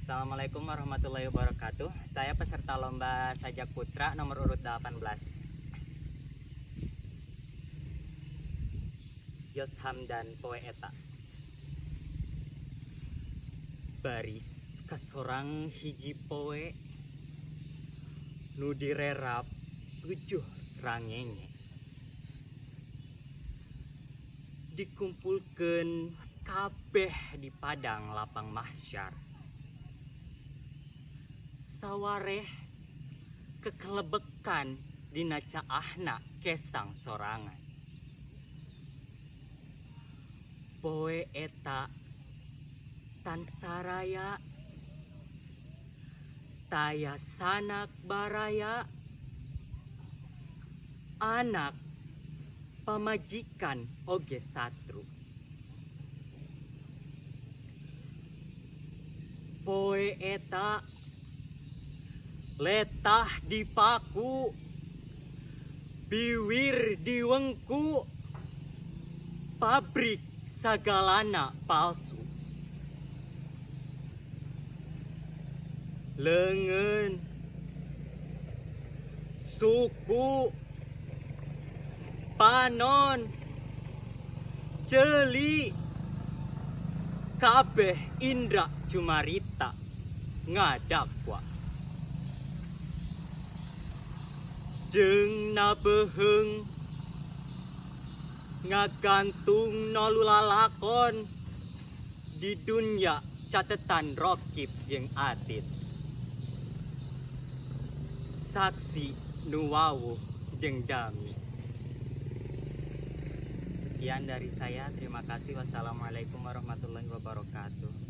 Assalamualaikum warahmatullahi wabarakatuh. Saya peserta lomba Sajak Putra nomor urut 18. Yos Hamdan poe eta. Baris kasorang hiji poe nu direrap 7 srangenge. Dikumpulkeun kabeh di padang lapang mahsyar. Sawareh kekelebekan dina caahna kesang sorangan. Poe eta tansaraya taya sanak baraya anak pamajikan oge satru. Poe eta letah dipaku, biwir diwengku, pabrik sagalana palsu. Leungeun, suku, panon, ceuli, kabeh indra cumarita ngadakwa. Jeung nabeheung ngagantung nu lalakon di dunya catetan rokib jeung atid. Saksi nu wawuh jeung dami. Sekian dari saya, terima kasih. Wassalamualaikum warahmatullahi wabarakatuh.